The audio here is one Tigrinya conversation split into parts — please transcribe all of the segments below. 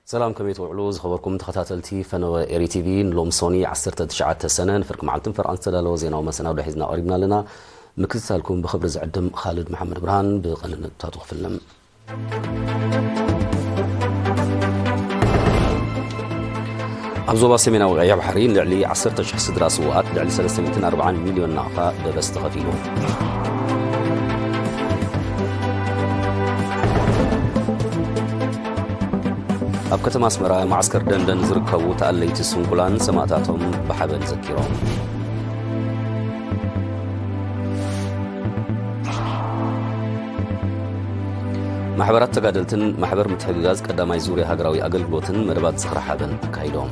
ሰላም፣ ከመይ ትውዕሉ ዝኸበርኩም ተኸታተልቲ ፈነወ ኤሪ ቲቪ? ንሎም ሶኒ ዓሰርተ ትሽዓተ ሰነ ንፍርቂ መዓልትን ፈርቓን ዝተዳለወ ዜናዊ መሰናዶ ሒዝና ቀሪብና ኣለና። ምክትታልኩም ብኽብሪ ዝዕድም ኻልድ መሓመድ ብርሃን። ብቐንዲ ነጥብታቱ ክፍልም። ኣብ ዞባ ሰሜናዊ ቀይሕ ባሕሪ ንልዕሊ ዓሰርተ ሽሕ ስድራ ስውኣት ልዕሊ ሰለስተ ሚእትን ኣርባዓን ሚልዮን ናቕፋ ደበስ ተኸፊሉ። ኣብ ከተማ ኣስመራ መዓስከር ደንደን ዝርከቡ ተኣለይቲ ስንኩላን ሰማእታቶም ብሓበን ዘኪሮም። ማሕበራት ተጋደልትን ማሕበር ምትሕግጋዝ ቀዳማይ ዙርያ ሃገራዊ ኣገልግሎትን መደባት ዝኽሪ ሓበን ኣካይዶም።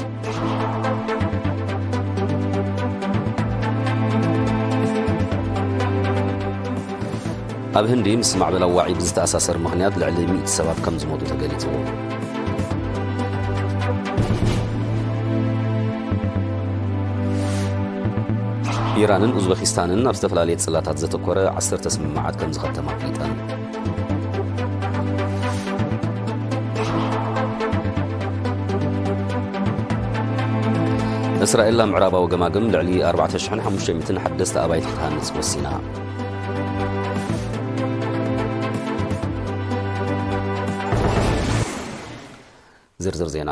ኣብ ህንዲ ምስ ማዕበል ኣዋዒ ብዝተኣሳሰር ምኽንያት ልዕሊ ሚእቲ ሰባት ከም ዝሞቱ ተገሊጹ። ኢራንን ኡዝበኪስታንን ኣብ ዝተፈላለየ ጽላታት ዘተኮረ ዓሰርተ ስምምዓት ከም ዝኸተማ ኣፍሊጠን። እስራኤል ኣብ ምዕራባዊ ገማግም ልዕሊ ኣርባዕተ ሽሕን ሓሙሽተ ሚእትን ሓደስቲ ኣባይቲ ክትሃንጽ ወሲና። ዝርዝር ዜና።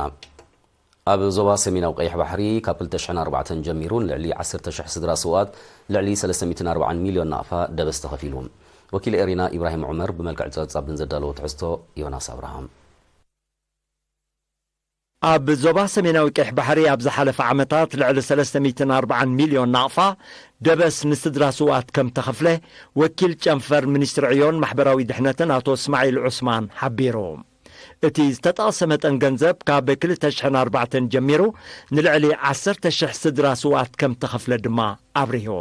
ኣብ ዞባ ሰሜናዊ ቀይሕ ባሕሪ ካብ ክልተ ሽሕን ኣርባዕተን ጀሚሩ ንልዕሊ ዓሰርተ ሽሕ ስድራ ስውኣት ልዕሊ ሰለስተ ሚእትን ኣርባዓን ሚልዮን ናቕፋ ደበስ ተኸፊሉ። ወኪል ኤሪና ኢብራሂም ዑመር ብመልክዕ ጸብጻብ ንዘዳለዎ ትሕዝቶ ዮናስ ኣብርሃም። ኣብ ዞባ ሰሜናዊ ቀይሕ ባሕሪ ኣብ ዝሓለፈ ዓመታት ልዕሊ ሰለስተ ሚእትን ኣርባዓን ሚልዮን ናቕፋ ደበስ ንስድራ ስውኣት ከም ተኸፍለ ወኪል ጨንፈር ሚኒስትሪ ዕዮን ማሕበራዊ ድሕነትን ኣቶ እስማዒል ዑስማን ሓቢሩ። እቲ ዝተጠቕሰ መጠን ገንዘብ ካብ ክልተ ሽሕን ኣርባዕተን ጀሚሩ ንልዕሊ ዓሰርተ ሽሕ ስድራ ስውኣት ከም ተኸፍለ ድማ ኣብሪሁ።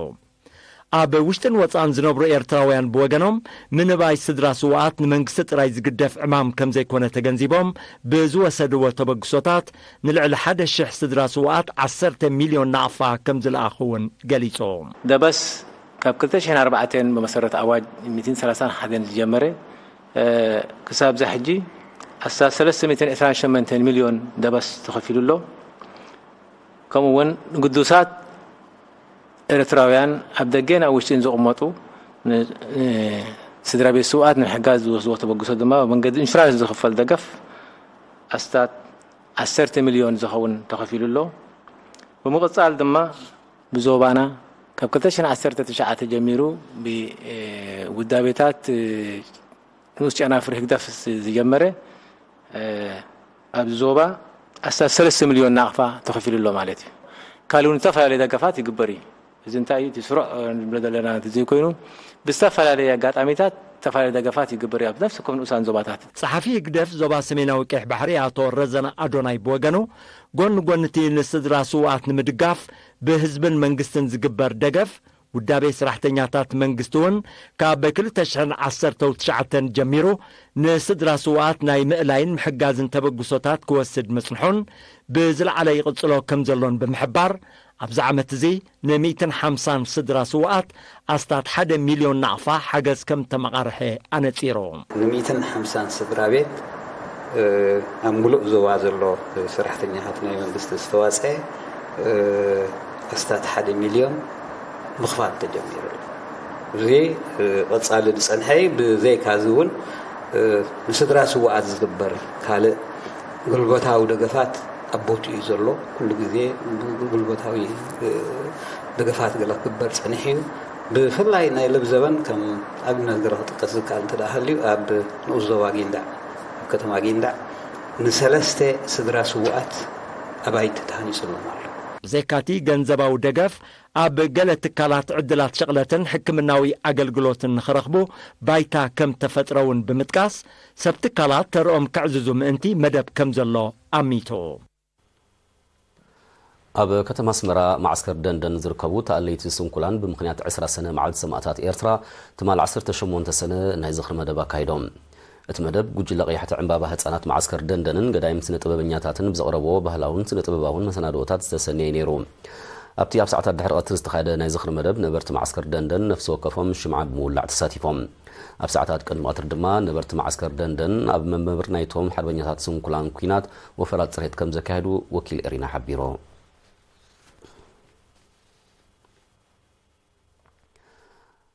ኣብ ውሽጥን ወጻእን ዝነብሩ ኤርትራውያን ብወገኖም ምንባይ ስድራ ስውኣት ንመንግስቲ ጥራይ ዝግደፍ ዕማም ከም ዘይኮነ ተገንዚቦም ብዝወሰድዎ ተበግሶታት ንልዕሊ ሓደ ሽሕ ስድራ ስውኣት ዓሰርተ ሚልዮን ናቕፋ ከም ዝለኣኹ እውን ገሊጹ። ደበስ ካብ ክልተ ሽሕን ኣርባዕተን ብመሰረት ኣዋጅ ሚእትን ሰላሳን ሓደን ዝጀመረ፣ እ፣ ክሳብ እዛ ሕጂ ኣስታት ሰለስተ ሚእትን ዕስራን ሸሞንተን ሚልዮን ደበስ ተኸፊሉ ኣሎ። ከምኡ እውን ንግዱሳት ኤርትራውያን ኣብ ደገን ኣብ ውሽጥን ዝቕመጡ ን-፣ ን-፣ ስድራ ቤት ስውኣት ንምሕጋዝ ዝወስድዎ ተበግሶ ድማ ብመንገዲ ኢንሹራንስ ዝኽፈል ደገፍ ኣስታት ዓሰርተ ሚልዮን ዝኸውን ተኸፊሉ ኣሎ። ብምቕጻል ድማ ብዞባና ካብ ክልተ ሽሕን ዓሰርተ ትሽዓተ ጀሚሩ ብ-፣ እ፣ ውዳቤታት፣ እ፣ ንኡስ ጨናፍር ህግደፍ ዝ-፣ ዝጀመረ፣ እ፣ ኣብዚ ዞባ ኣስታት ሰለስተ ሚልዮን ናቕፋ ተኸፊሉ ኣሎ ማለት እዩ። ካልእ እውን ዝተፈላለዩ ደገፋት ይግበር እዩ። እዚ እንታይ እዩ? እቲ ስሩዕ፣ እ፣ ንብሎ ዘለና እንተዘይኮይኑ፣ ብዝተፈላለየ ኣጋጣሚታት ዝተፈላለዩ ደገፋት ይግበር እዩ፣ ኣብ ነፍሲ ከም ንኡሳን ዞባታት። ጸሓፊ ህግደፍ ዞባ ሰሜናዊ ቀይሕ ባሕሪ ኣቶ ረዘነ ኣዶናይ ብወገኑ፣ ጎኒ ጎኒ እቲ ንስድራ ስውኣት ንምድጋፍ ብህዝብን መንግስትን ዝግበር ደገፍ፣ ውዳቤ ሰራሕተኛታት መንግስቲ እውን ካብ ክልተ ሽሕን ዓሰርተው ትሽዓተን ጀሚሩ ንስድራ ስውኣት ናይ ምእላይን ምሕጋዝን ተበግሶታት ክወስድ ምጽንሑን ብዝለዓለ ይቕጽሎ ከም ዘሎን ብምሕባር፣ ኣብዚ ዓመት እዚ ንሚእትን ሓምሳን ስድራ ስውኣት ኣስታት ሓደ ሚልዮን ናቕፋ ሓገዝ ከም ተመቓርሐ ኣነጺሩ። ንሚእትን ሓምሳን ስድራ ቤት፣ እ፣ ኣብ ሙሉእ ዞባ ዘሎ ሰራሕተኛታት ናይ መንግስቲ ዝተዋጽአ፣ እ፣ ኣስታት ሓደ ሚልዮን ምኽፋል ተጀሚሩ ኣሎ። እዚ፣ እ፣ ቀጻሊ ዝጸንሐ እዩ። ብዘይካ እዚ እውን፣ እ፣ ንስድራ ስውኣት ዝግበር ካልእ ጉልበታዊ ደገፋት ኣብ ቦትኡ እዩ ዘሎ። ኩሉ ግዜ ጉልበታዊ፣ እ፣ ደገፋት ገለ ክግበር ጸኒሑ እዩ። ብፍላይ ናይ ለብዘበን ከም ኣብነት ገለ ክጥቀስ ዝከኣል እንተ ደኣ ሃልዩ፣ ኣብ ንኡስ ዞባ ጊንዳዕ፣ ኣብ ከተማ ጊንዳዕ ንሰለስተ ስድራ ስውኣት ኣባይቲ ተሃኒጹሎም ኣሎ። ብዘይካቲ ገንዘባዊ ደገፍ፣ ኣብ ገለ ትካላት ዕድላት ሽቕለትን ሕክምናዊ ኣገልግሎትን ንኽረኽቡ ባይታ ከም ተፈጥረ እውን ብምጥቃስ፣ ሰብ ትካላት ተርኦም ከዕዝዙ ምእንቲ መደብ ከም ዘሎ ኣሚቱ። ኣብ ከተማ ኣስመራ መዓስከር ደንደን ዝርከቡ ተኣለይቲ ስንኩላን ብምኽንያት ዕስራ ሰነ መዓልቲ ሰማእታት ኤርትራ ትማል ዓሰርተ ሸሞንተ ሰነ ናይ ዝኽሪ መደብ ኣካይዶም። እቲ መደብ ጉጅለ ቀያሕቲ ዕምባባ ህጻናት መዓስከር ደንደንን ገዳይም ስነ ጥበበኛታትን ብዘቕረብዎ ባህላውን ስነ ጥበባውን መሰናድኦታት ዝተሰነየ ነይሩ። ኣብቲ ኣብ ሰዓታት ድሕሪ ቀትሪ ዝተኻየደ ናይ ዝኽሪ መደብ፣ ነበርቲ መዓስከር ደንደን ነፍሲ ወከፎም ሽምዓ ብምውላዕ ተሳቲፎም። ኣብ ሰዓታት ቅድሚ ቀትሪ ድማ፣ ነበርቲ መዓስከር ደንደን ኣብ መመብር ናይቶም ሓርበኛታት ስንኩላን ኲናት ወፈራት ጽሬት ከም ዘካየዱ ወኪል ኤሪና ሓቢሩ።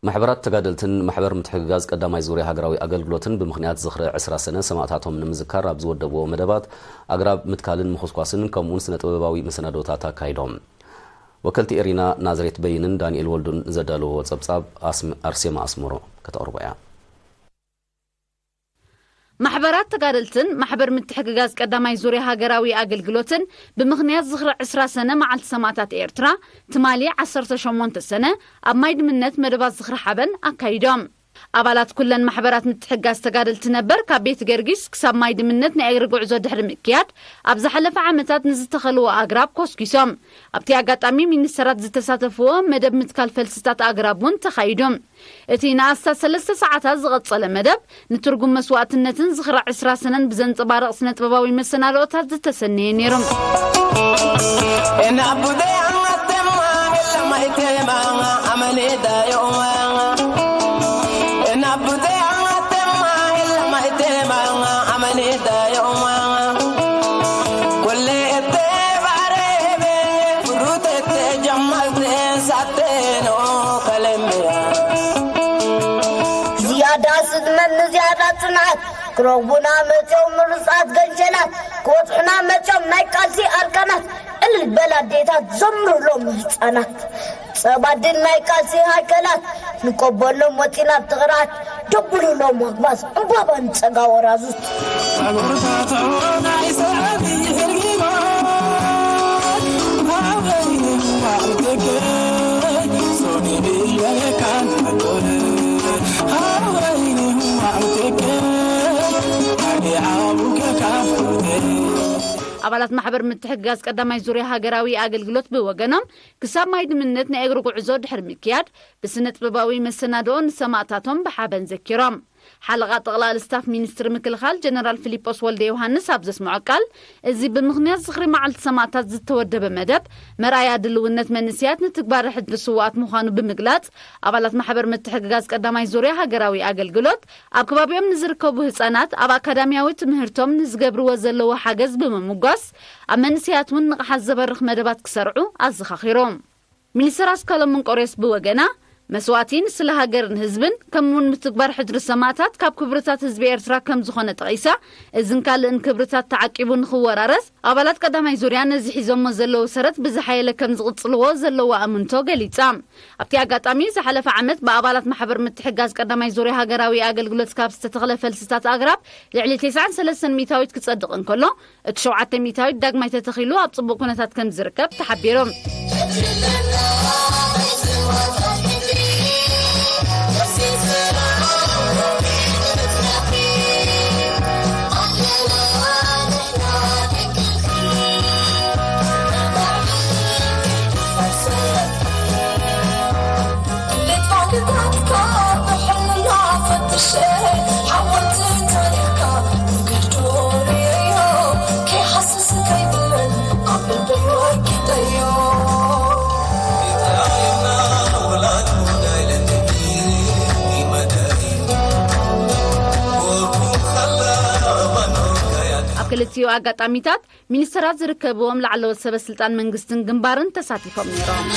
ማሕበራት ተጋደልትን ማሕበር ምትሕግጋዝ ቀዳማይ ዙርያ ሃገራዊ ኣገልግሎትን ብምኽንያት ዝኽሪ ዕስራ ሰነ ሰማእታቶም ንምዝካር ኣብ ዝወደብዎ መደባት፣ ኣግራብ ምትካልን ምኹስኳስን ከምኡውን ስነ ጥበባዊ መሰናዶታት ኣካይዶም። ወከልቲ ኤሪና ናዝሬት በይንን ዳንኤል ወልዱን ዘዳለዎ ጸብጻብ ኣስም-፣ ኣርሴማ ኣስመሮ ከተቕርቦ እያ። ማሕበራት ተጋደልትን ማሕበር ምትሕግጋዝ ቀዳማይ ዙርያ ሃገራዊ ኣገልግሎትን ብምኽንያት ዝኽሪ ዕስራ ሰነ መዓልቲ ሰማእታት ኤርትራ፣ ትማሊ ዓሰርተ ሸሞንተ ሰነ፣ ኣብ ማይ ድምነት መደባት ዝኽሪ ሓበን ኣካይዶም። ኣባላት ኩለን ማሕበራት ምትሕጋዝ ተጋደልቲ ነበር፣ ካብ ቤት ገርጊስ ክሳብ ማይ ድምነት ናይ እግሪ ጉዕዞ ድሕሪ ምክያድ፣ ኣብ ዝሓለፈ ዓመታት ንዝተኸልዎ ኣግራብ ኮስኪሶም። ኣብቲ ኣጋጣሚ ሚኒስተራት ዝተሳተፍዎ መደብ ምትካል ፈልስታት ኣግራብ እውን ተኻይዱ። እቲ ንኣስታት ሰለስተ ሰዓታት ዝቐጸለ መደብ፣ ንትርጉም መስዋእትነትን ዝኽሪ ዕስራ ሰነን ብዘንጸባርቕ ስነ ጥበባዊ መሰናድኦታት ዝተሰነየ ነይሩ። ዝያዳ ስድመት ንዝያዳ ጽንዓት ክረኽቡና መጺኦም ምሩጻት ገንሸላት ክወጽሑና መጺኦም ናይ ቃልሲ ኣርካናት ዕልል በል ኣዴታት ዘምሩሎም ህጻናት ጸባድን ናይ ቃልሲ ሃይከላት ንቀበሎም ወጺና ብትቕራት ደብሉሎም ኣግባዝ ዕምባባ ንጸጋ ወራዙት ኣባላት ማሕበር ምትሕግጋዝ ቀዳማይ ዙርያ ሃገራዊ ኣገልግሎት ብወገኖም ክሳብ ማይ ድምነት ናይ እግሪ ጉዕዞ ድሕሪ ምክያድ ብስነ ጥበባዊ መሰናድኦ ንሰማእታቶም ብሓበን ዘኪሮም። ሓለቓ ጠቕላሊ ስታፍ ሚኒስትሪ ምክልኻል ጀነራል ፊሊጶስ ወልደ ዮሃንስ ኣብ ዘስምዖ ቃል፣ እዚ ብምኽንያት ዝኽሪ መዓልቲ ሰማእታት ዝተወደበ መደብ መርኣያ ድልውነት መንእሰያት ንትግባረ ሕድሪ ስውኣት ምዃኑ ብምግላጽ፣ ኣባላት ማሕበር ምትሕግጋዝ ቀዳማይ ዙርያ ሃገራዊ ኣገልግሎት ኣብ ከባቢኦም ንዝርከቡ ህጻናት ኣብ ኣካዳሚያዊ ትምህርቶም ንዝገብርዎ ዘለዎ ሓገዝ ብምምጓስ፣ ኣብ መንእሰያት እውን ንቕሓት ዘበርኽ መደባት ክሰርዑ ኣዘኻኺሮም። ሚኒስተር ኣስካሎም እንቆርዮስ ብወገና፣ መስዋእቲ ንስለ ሃገርን ህዝብን ከምኡውን ምትግባር ሕድሪ ሰማእታት ካብ ክብርታት ህዝቢ ኤርትራ ከም ዝኾነ ጠቒሳ፣ እዝን ካልእን ክብርታት ተዓቂቡ ንኽወራረስ ኣባላት ቀዳማይ ዙርያ ነዚ ሒዞሞ ዘለዉ ሰረት ብዝሓየለ ከም ዝቕጽልዎ ዘለዋ ኣምንቶ ገሊጻ። ኣብቲ ኣጋጣሚ ዝሓለፈ ዓመት ብኣባላት ማሕበር ምትሕጋዝ ቀዳማይ ዙርያ ሃገራዊ ኣገልግሎት ካብ ዝተተኽለ ፈልስታት ኣግራብ ልዕሊ ተስዓን ሰለስተን ሚእታዊት ክጸድቕ እንከሎ፣ እቲ ሸውዓተ ሚእታዊት ዳግማይ ተተኺሉ ኣብ ጽቡቕ ኩነታት ከም ዝርከብ ተሓቢሩ። ኣብ ክልቲኡ ኣጋጣሚታት ሚኒስተራት ዝርከብዎም ላዕለዎት ሰበ ስልጣን መንግስትን ግንባርን ተሳቲፎም ነይሮም።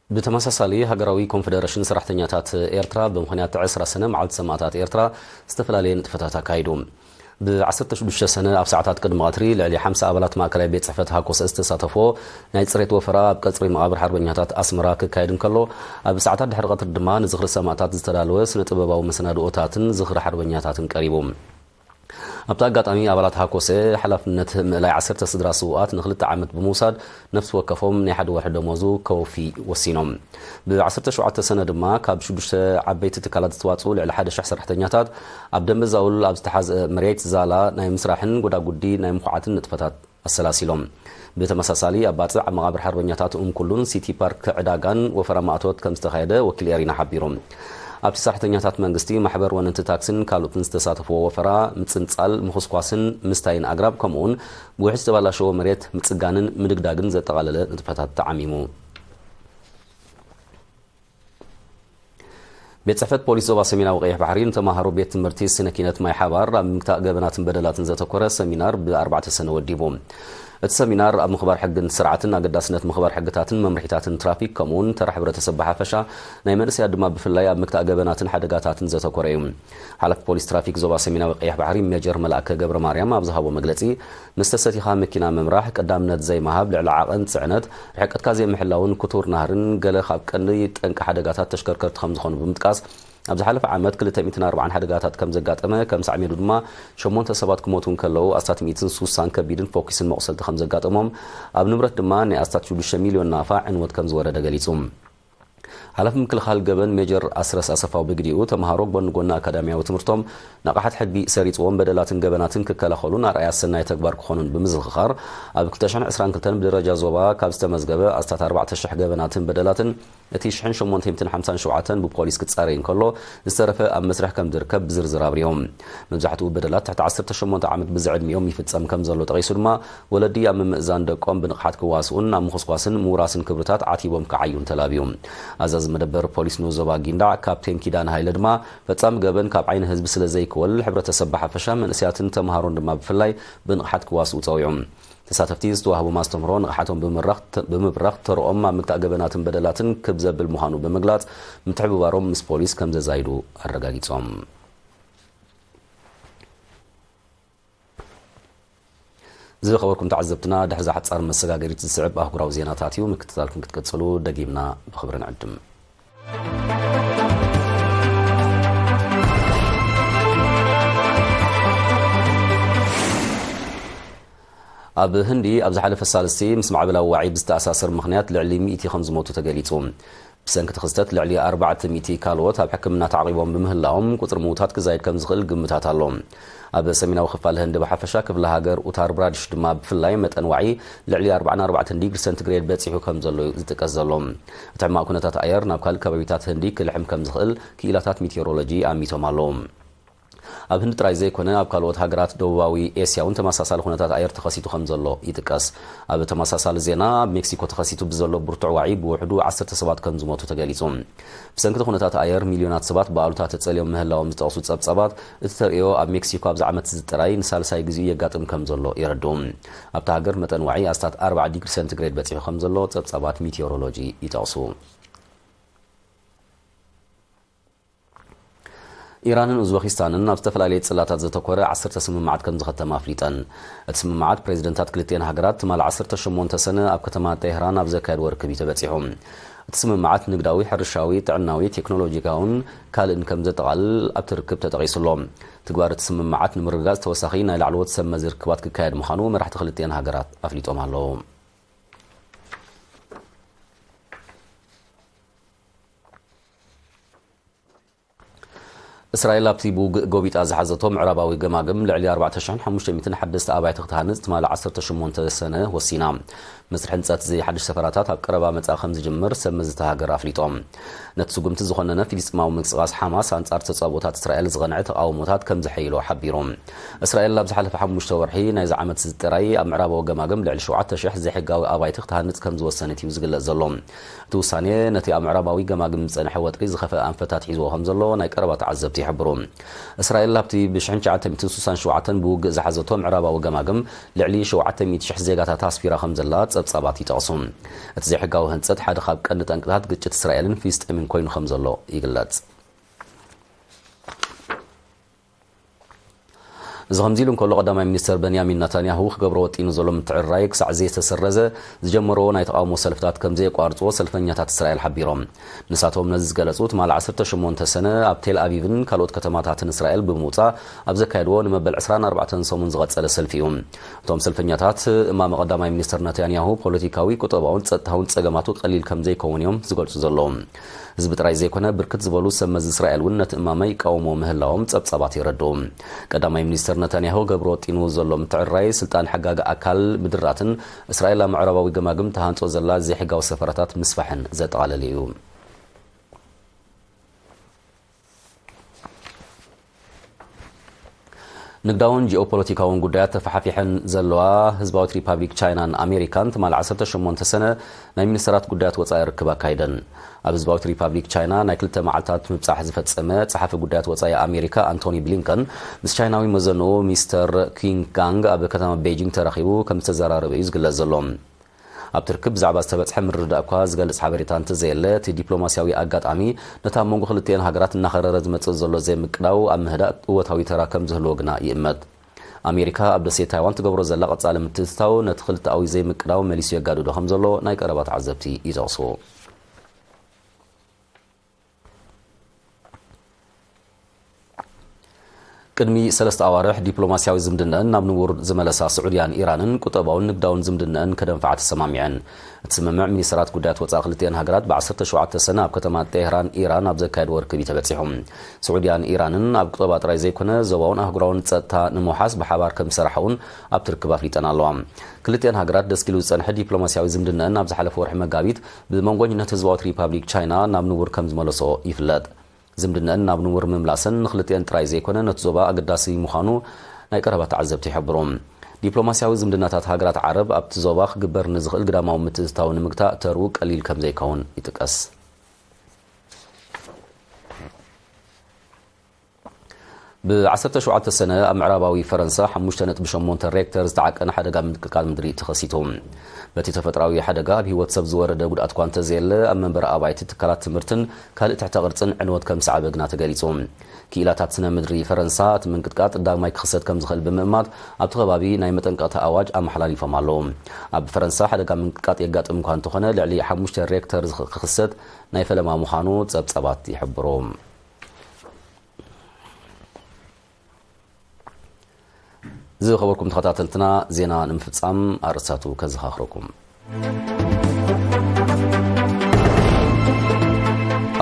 ብተመሳሳሊ፣ ሃገራዊ ኮንፈደረሽን ሰራሕተኛታት ኤርትራ ብምኽንያት ዕስራ ሰነ መዓልቲ ሰማእታት ኤርትራ ዝተፈላለየ ንጥፈታት ኣካይዱ። ብ ዓሰርተ ሽዱሽተ ሰነ ኣብ ሰዓታት ቅድሚ ቀትሪ ልዕሊ ሓምሳ ኣባላት ማእከላይ ቤት ጽሕፈት ሃኮሰ ዝተሳተፎ ናይ ጽሬት ወፈራ ኣብ ቀጽሪ መቓብር ሓርበኛታት ኣስመራ ክካየድ እንከሎ፣ ኣብ ሰዓታት ድሕሪ ቀትሪ ድማ ንዝኽሪ ሰማእታት ዝተዳለወ ስነ ጥበባዊ መሰናድኦታትን ዝኽሪ ሓርበኛታትን ቀሪቡ። ኣብቲ ኣጋጣሚ ኣባላት ሃኮሰ ሓላፍነት ምእላይ ዓሰርተ ስድራ ስውኣት ንክልተ ዓመት ብምውሳድ ነፍሲ ወከፎም ናይ ሓደ ወርሒ ደሞዙ ከወፊ ወሲኖም። ብ ዓሰርተ ሸውዓተ ሰነ ድማ ካብ ሽዱሽተ ዓበይቲ ትካላት ዝተዋፅኡ ልዕሊ ሓደ ሽሕ ሰራሕተኛታት ኣብ ደንበ ዛውል ኣብ ዝተሓዝአ መሬት ዛላ ናይ ምስራሕን ጎዳጉዲ ናይ ምኹዓትን ንጥፈታት ኣሰላሲሎም። ብተመሳሳሊ ኣብ ባጽዕ ኣብ መቓብር ሓርበኛታት ኡምኩሉን ሲቲ ፓርክ ዕዳጋን ወፈራ ማእቶት ከም ዝተኻየደ ወኪል ኤሪና ሓቢሩ። ኣብቲ ሰራሕተኛታት መንግስቲ፣ ማሕበር ወነንቲ ታክስን ካልኦትን ዝተሳተፍዎ ወፈራ ምጽንጻል፣ ምኹስኳስን ምስታይን ኣግራብ ከምኡውን ብውሕጅ ዝተባላሸወ መሬት ምጽጋንን ምድግዳግን ዘጠቓለለ ንጥፈታት ተዓሚሙ። ቤት ጽሕፈት ፖሊስ ዞባ ሰሜናዊ ቀይሕ ባሕሪ ንተማሃሮ ቤት ትምህርቲ ስነ ኪነት ማይ ሓባር ኣብ ምግታእ ገበናትን በደላትን ዘተኮረ ሰሚናር ብኣርባዕተ ሰነ ወዲቡ። እቲ ሰሚናር ኣብ ምኽባር ሕግን ስርዓትን ኣገዳስነት ምኽባር ሕግታትን መምርሒታትን ትራፊክ ከምኡውን ተራ ሕብረተሰብ ብሓፈሻ ናይ መንእሰያት ድማ ብፍላይ ኣብ ምግታእ ገበናትን ሓደጋታትን ዘተኮረ እዩ። ሓላፊ ፖሊስ ትራፊክ ዞባ ሰሜናዊ ቀይሕ ባሕሪ ሜጀር መልኣከ ገብረ ማርያም ኣብ ዝሃቦ መግለጺ፣ መስተ ሰቲኻ መኪና ምምራሕ፣ ቀዳምነት ዘይምሃብ፣ ልዕሊ ዓቐን ጽዕነት፣ ርሕቀትካ ዘይምሕላውን ክቱር ናህርን ገለ ካብ ቀንዲ ጠንቂ ሓደጋታት ተሽከርከርቲ ከም ዝኾኑ ብምጥቃስ፣ ኣብ ዝሓለፈ ዓመት ክልተ ሚእትን ኣርባዓን ሓደጋታት ከም ዘጋጠመ፣ ከም ሳዕቤኑ ድማ ሸሞንተ ሰባት ክሞቱ እንከለዉ፣ ኣስታት ሚእትን ሱሳን ከቢድን ፎኪስን መቑሰልቲ ከም ዘጋጠሞም፣ ኣብ ንብረት ድማ ናይ ኣስታት ሽዱሽተ ሚልዮን ናፋ ዕንወት ከም ዝወረደ ገሊጹ። ሓላፊ ምክልኻል ገበን ሜጀር ኣስረስ ኣሰፋው ብግዲኡ፣ ተምሃሮ ጎኒ ጎኒ ኣካዳሚያዊ ትምህርቶም ንቕሓት ሕጊ ሰሪጽዎም በደላትን ገበናትን ክከላኸሉን ኣርኣያ ሰናይ ተግባር ክኾኑን ብምዝኽኻር፣ ኣብ ክልተ ሽሕን ዕስራን ክልተን ብደረጃ ዞባ ካብ ዝተመዝገበ ኣስታት ኣርባዕተ ሽሕ ገበናትን በደላትን እቲ ሽሕን ሸሞንተ ሚእትን ሓምሳን ሸውዓተን ብፖሊስ ክጻረይ እንከሎ፣ ዝተረፈ ኣብ መስርሕ ከም ዝርከብ ብዝርዝር ኣብሪሆም። መብዛሕትኡ በደላት ትሕቲ ዓሰርተ ሸሞንተ ዓመት ብዝዕድሚኦም ይፍጸም ከም ዘሎ ጠቒሱ ድማ፣ ወለዲ ኣብ ምምእዛን ደቆም ብንቕሓት ክዋስኡን ኣብ ምኹስኳስን ምውራስን ክብርታት ዓቲቦም ክዓዩን ተላብዩ። ኣዛዚ መደበር ፖሊስ ንኡስ ዞባ ጊንዳዕ ካፕቴን ኪዳነ ሃይለ ድማ፣ ፈጻሚ ገበን ካብ ዓይኒ ህዝቢ ስለ ዘይክወል፣ ሕብረተሰብ ብሓፈሻ መንእሰያትን ተምሃሮን ድማ ብፍላይ ብንቕሓት ክዋስኡ ጸዊዑ። ተሳተፍቲ ዝተዋህቦም ኣስተምህሮ ንቕሓቶም ብምብራኽ፣ ብምብራኽ ተርኦም ኣብ ምግታእ ገበናትን በደላትን ክብ ዘብል ምዃኑ ብምግላጽ፣ ምትሕብባሮም ምስ ፖሊስ ከም ዘዛይዱ ኣረጋጊጾም። ዝኸበርኩም ተዓዘብትና፣ ድሕሪ እዛ ሓጻር መሰጋገሪት ዝስዕብ ኣህጉራዊ ዜናታት እዩ። ምክትታልኩም ክትቅጽሉ ደጊምና ብኽብሪ ንዕድም። ኣብ ህንዲ ኣብ ዝሓለፈ ሳልስቲ ምስ ማዕበላዊ ዋዒ ብዝተኣሳሰር ምኽንያት ልዕሊ ሚእቲ ከም ዝሞቱ ተገሊጹ። ብሰንኪ እቲ ክስተት ልዕሊ ኣርባዕተ ሚእቲ ካልኦት ኣብ ሕክምና ተዓቒቦም ብምህላዎም፣ ቁጽሪ ምዉታት ክዛይድ ከም ዝኽእል ግምታት ኣሎ። ኣብ ሰሜናዊ ክፋል ህንዲ ብሓፈሻ፣ ክፍለ ሃገር ኡታር ፕራዲሽ ድማ ብፍላይ መጠን ዋዒ ልዕሊ ኣርባዓን ኣርባዕተን ዲግሪ ሰንቲግሬድ በጺሑ ከም ዘሎ እዩ ዝጥቀስ ዘሎ። እቲ ሕማቕ ኩነታት ኣየር ናብ ካልእ ከባቢታት ህንዲ ክልሕም ከም ዝኽእል ክኢላታት ሚቴዎሮሎጂ ኣሚቶም ኣለዉ። ኣብ ህንዲ ጥራይ ዘይኮነ፣ ኣብ ካልኦት ሃገራት ደቡባዊ ኤስያ እውን ተመሳሳሊ ኩነታት ኣየር ተኸሲቱ ከም ዘሎ ይጥቀስ። ኣብ ተመሳሳሊ ዜና፣ ኣብ ሜክሲኮ ተኸሲቱ ብዘሎ ብርቱዕ ዋዒ ብውሕዱ ዓሰርተ ሰባት ከም ዝሞቱ ተገሊጹ። ብሰንኪ እቲ ኩነታት ኣየር ሚልዮናት ሰባት ብኣሉታ ተጸልዮም ምህላዎም ዝጠቕሱ ጸብጻባት፣ እቲ ተርእዮ ኣብ ሜክሲኮ ኣብዚ ዓመት እዚ ጥራይ ንሳልሳይ ግዜኡ የጋጥም ከም ዘሎ የረድኡ። ኣብታ ሃገር መጠን ዋዒ ኣስታት ኣርባዓ ዲግሪ ሰንቲግሬድ በጺሑ ከም ዘሎ ጸብጻባት ሚቴዎሮሎጂ ይጠቕሱ። ኢራንን ኡዝበኪስታንን ኣብ ዝተፈላለየ ጽላታት ዘተኮረ ዓሰርተ ስምምዓት ከም ዝኸተማ ኣፍሊጠን። እቲ ስምምዓት ፕሬዚደንታት ክልቲኤን ሃገራት ትማሊ ዓሰርተ ሸሞንተ ሰነ ኣብ ከተማ ቴህራን ኣብ ዘካየድዎ ርክብ እዩ ተበጺሑ። እቲ ስምምዓት ንግዳዊ፣ ሕርሻዊ፣ ጥዕናዊ፣ ቴክኖሎጂካውን ካልእን ከም ዘጠቓልል ኣብቲ ርክብ ተጠቒሱ ኣሎ። ትግባር እቲ ስምምዓት ንምርግጋጽ ተወሳኺ ናይ ላዕለዎት ሰብ መዚ ርክባት ክካየድ ምዃኑ መራሕቲ ክልቲኤን ሃገራት ኣፍሊጦም ኣለዉ። እስራኤል ኣብቲ ብውግእ ጎቢጣ ዝሓዘቶ ምዕራባዊ ገማግም ልዕሊ ኣርባዕተ ሽሕን ሓሙሽተ ሚእትን ሓደስተ ኣባይቲ ክትሃንጽ ትማሊ ዓሰርተ ሸሞንተ ሰነ ወሲና። መስርሕ ህንጸት እዚ ሓድሽ ሰፈራታት ኣብ ቀረባ መጻኢ ከም ዝጅምር ሰብ መዚ እታ ሃገር ኣፍሊጦም። ነቲ ስጉምቲ ዝኾነነ ፊሊስጢማዊ ምንቅስቓስ ሓማስ ኣንጻር ተጻብኦታት እስራኤል ዝቐንዐ ተቓውሞታት ከም ዘሐይሎ ሓቢሩ። እስራኤል ኣብ ዝሓለፈ ሓሙሽተ ወርሒ ናይዚ ዓመት እዚ ጥራይ ኣብ ምዕራባዊ ገማግም ልዕሊ ሸውዓተ ሽሕ ዘይሕጋዊ ኣባይቲ ክትሃንጽ ከም ዝወሰነት እዩ ዝግለጽ ዘሎ። እቲ ውሳኔ ነቲ ኣብ ምዕራባዊ ገማግም ዝጸንሐ ወጥሪ ዝኸፍአ ኣንፈታት ሒዝዎ ከም ዘሎ ናይ ቀረባ ተዓዘብቲ ይሕብሩ። እስራኤል ኣብቲ ብሽሕን ትሽዓተ ሚእትን ስሳን ሸውዓተን ብውግእ ዝሓዘቶ ምዕራባዊ ገማግም ልዕሊ ሸውዓተ ሚእቲ ሽሕ ዜጋታት ኣስፊራ ከም ዘላ ጸብጻባት ይጠቕሱ። እቲ ዘይሕጋዊ ህንጸት ሓደ ካብ ቀንዲ ጠንቅታት ግጭት እስራኤልን ፍልስጤምን ኮይኑ ከም ዘሎ ይግለጽ። እዚ ከምዚ ኢሉ እንከሎ፣ ቀዳማይ ሚኒስተር በንያሚን ናታንያሁ ክገብሮ ወጢኑ ዘሎ ምትዕርራይ ክሳዕ ዘይተሰረዘ፣ ዝጀመርዎ ናይ ተቓውሞ ሰልፍታት ከም ዘየቋርጽዎ ሰልፈኛታት እስራኤል ሓቢሮም። ንሳቶም ነዚ ዝገለጹ፣ ትማሊ ዓሰርተ ሸሞንተ ሰነ ኣብ ቴል ኣቪቭን ካልኦት ከተማታትን እስራኤል ብምውጻእ ኣብ ዘካየድዎ ንመበል ዕስራን ኣርባዕተን ሰሙን ዝቐጸለ ሰልፊ እዩ። እቶም ሰልፈኛታት፣ እማመ ቀዳማይ ሚኒስተር ናታንያሁ ፖለቲካዊ፣ ቁጠባውን ጸጥታውን ጸገማቱ ቀሊል ከም ዘይከውን እዮም ዝገልጹ ዘለዉ። ህዝቢ ጥራይ ዘይኮነ፣ ብርክት ዝበሉ ሰብ መዚ እስራኤል እውን ነቲ እማመ ይቃወምዎ ምህላዎም ጸብጻባት የረድኡ። ቀዳማይ ሚኒስተር ነታንያሁ ገብሮ ወጢኑ ዘሎ ምትዕርራይ ስልጣን ሕጋጊ ኣካል ምድራትን እስራኤል ኣብ ምዕራባዊ ገማግም ተሃንጾ ዘላ ዘይሕጋዊ ሰፈራታት ምስፋሕን ዘጠቓለለ እዩ። ንግዳውን ጂኦፖለቲካውን ጉዳያት ተፈሓፊሐን ዘለዋ ህዝባዊት ሪፓብሊክ ቻይናን ኣሜሪካን ትማል ዓሰርተ ሸሞንተ ሰነ ናይ ሚኒስተራት ጉዳያት ወጻኢ ርክብ ኣካይደን። ኣብ ህዝባዊት ሪፓብሊክ ቻይና ናይ ክልተ መዓልታት ምብጻሕ ዝፈጸመ ጸሓፊ ጉዳያት ወጻኢ ኣሜሪካ ኣንቶኒ ብሊንከን ምስ ቻይናዊ መዘንኡ ሚስተር ኪንግ ጋንግ ኣብ ከተማ ቤጂንግ ተራኺቡ ከም ዝተዘራረበ እዩ ዝግለጽ ዘሎ። ኣብቲ ርክብ ብዛዕባ ዝተበጽሐ ምርድዳእ እኳ ዝገልጽ ሓበሬታ እንተዘየለ፣ እቲ ዲፕሎማስያዊ ኣጋጣሚ ነቲ ኣብ መንጎ ክልቲኤን ሃገራት እናኸረረ ዝመጽእ ዘሎ ዘይምቅዳው ኣብ ምህዳእ እወታዊ ተራ ከም ዝህልዎ ግና ይእመት። ኣሜሪካ ኣብ ደሴት ታይዋን ትገብሮ ዘላ ቀጻሊ ምትእትታው ነቲ ክልተኣዊ ዘይምቅዳው መሊሱ የጋድዶ ከም ዘሎ ናይ ቀረባ ተዓዘብቲ ይጠቕሱ። ቅድሚ ሰለስተ ኣዋርሕ ዲፕሎማስያዊ ዝምድነአን ናብ ንቡር ዝመለሳ ስዑድያን ኢራንን ቁጠባውን ንግዳውን ዝምድነአን ከደንፍዓ ተሰማሚዐን። እቲ ስምምዕ ሚኒስተራት ጉዳያት ወጻኢ ክልቲኤን ሃገራት ብ ዓሰርተ ሸውዓተ ሰነ ኣብ ከተማ ቴህራን ኢራን ኣብ ዘካየድዎ ርክብ እዩ ተበጺሑ። ስዑድያን ኢራንን ኣብ ቁጠባ ጥራይ ዘይኮነ ዞባውን ኣህጉራውን ጸጥታ ንምውሓስ ብሓባር ከም ዝሰርሓ እውን ኣብቲ ርክብ ኣፍሊጠን ኣለዋ። ክልቲኤን ሃገራት ደስኪሉ ዝጸንሐ ዲፕሎማስያዊ ዝምድነአን ኣብ ዝሓለፈ ወርሒ መጋቢት ብመንጎኝነት ህዝባዊት ሪፓብሊክ ቻይና ናብ ንቡር ከም ዝመለሶ ይፍለጥ። ዝምድነአን ናብ ንቡር ምምላሰን ንክልቲኤን ጥራይ ዘይኮነ ነቲ ዞባ ኣገዳሲ ምዃኑ ናይ ቀረባ ተዓዘብቲ ይሕብሩ። ዲፕሎማስያዊ ዝምድናታት ሃገራት ዓረብ ኣብቲ ዞባ ክግበር ንዝኽእል ግዳማዊ ምትእትታው ንምግታእ ተርኡ ቀሊል ከም ዘይከውን ይጥቀስ። ብ ዓሰርተ ሸውዓተ ሰነ ኣብ ምዕራባዊ ፈረንሳ ሓሙሽተ ነጥቢ ሸሞንተ ሬክተር ዝተዓቀነ ሓደጋ ምንቅጥቃጥ ምድሪ ተኸሲቱ። በቲ ተፈጥራዊ ሓደጋ ኣብ ህይወት ሰብ ዝወረደ ጉድኣት እኳ እንተዘየለ፣ ኣብ መንበሪ ኣባይቲ፣ ትካላት ትምህርትን ካልእ ትሕተ ቅርጽን ዕንወት ከም ዝሰዓበ ግና ተገሊጹ። ክኢላታት ስነ ምድሪ ፈረንሳ፣ እቲ ምንቅጥቃጥ ዳግማይ ክኽሰት ከም ዝኽእል ብምእማት፣ ኣብቲ ከባቢ ናይ መጠንቀቕታ ኣዋጅ ኣመሓላሊፎም ኣለዉ። ኣብ ፈረንሳ ሓደጋ ምንቅጥቃጥ የጋጥም እኳ እንተኾነ፣ ልዕሊ ሓሙሽተ ሬክተር ዝኽ-፣ ክኽሰት ናይ ፈለማ ምዃኑ ጸብጻባት ይሕብሩ። ዝኸበርኩም ተኸታተልትና፣ ዜና ንምፍጻም ኣርእስታቱ ከዘኻኽረኩም።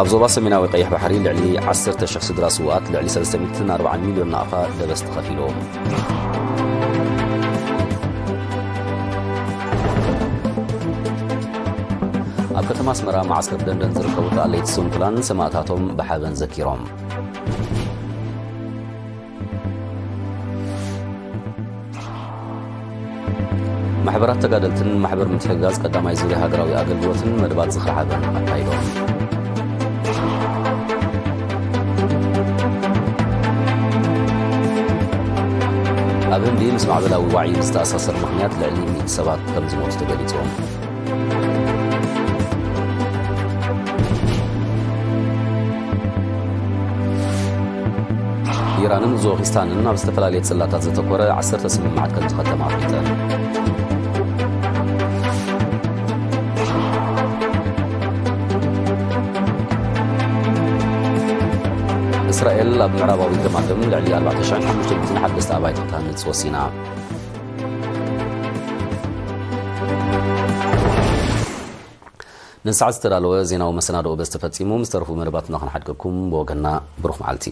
ኣብ ዞባ ሰሜናዊ ቀይሕ ባሕሪ ልዕሊ ዓሰርተ ሽሕ ስድራ ስውኣት፣ ልዕሊ ሰለስተ ሚእትን ኣርባዓን ሚልዮን ናቕፋ ደበስ ተኸፊሉ። ኣብ ከተማ ኣስመራ መዓስከር ደንደን ዝርከቡ ተኣለይቲ ሶንፍላን ሰማእታቶም ብሓበን ዘኪሮም። ማሕበራት ተጋደልትን ማሕበር ምትሕግጋዝ ቀዳማይ ዙርያ ሃገራዊ ኣገልግሎትን መደባት ዝኽሪ ሓበን ኣካይዶም። ኣብ ህንዲ ምስ ማዕበላዊ ዋዒ ዝተኣሳሰር ምኽንያት ልዕሊ ሚእቲ ሰባት ከም ዝሞቱ ተገሊጹ። ኢራንን ኡዝቤኪስታንን ኣብ ዝተፈላለየ ጽላታት ዘተኮረ ዓሰርተ ስምምዓት ከም ዝኸተማ ኣፍሊጠን። እስራኤል ኣብ ምዕራባዊ ገማግም ልዕሊ ኣርባዕተ ሽሕን ሓሙሽተ ሚእትን ሓደስተ ኣባይቲ ክትሃንጽ ወሲና። ንሰዓት ዝተዳለወ ዜናዊ መሰናድኦ በዚ ተፈጺሙ። ምስ ተረፉ መደባትና ክንሓድገኩም ብወገንና ብሩኽ መዓልቲ።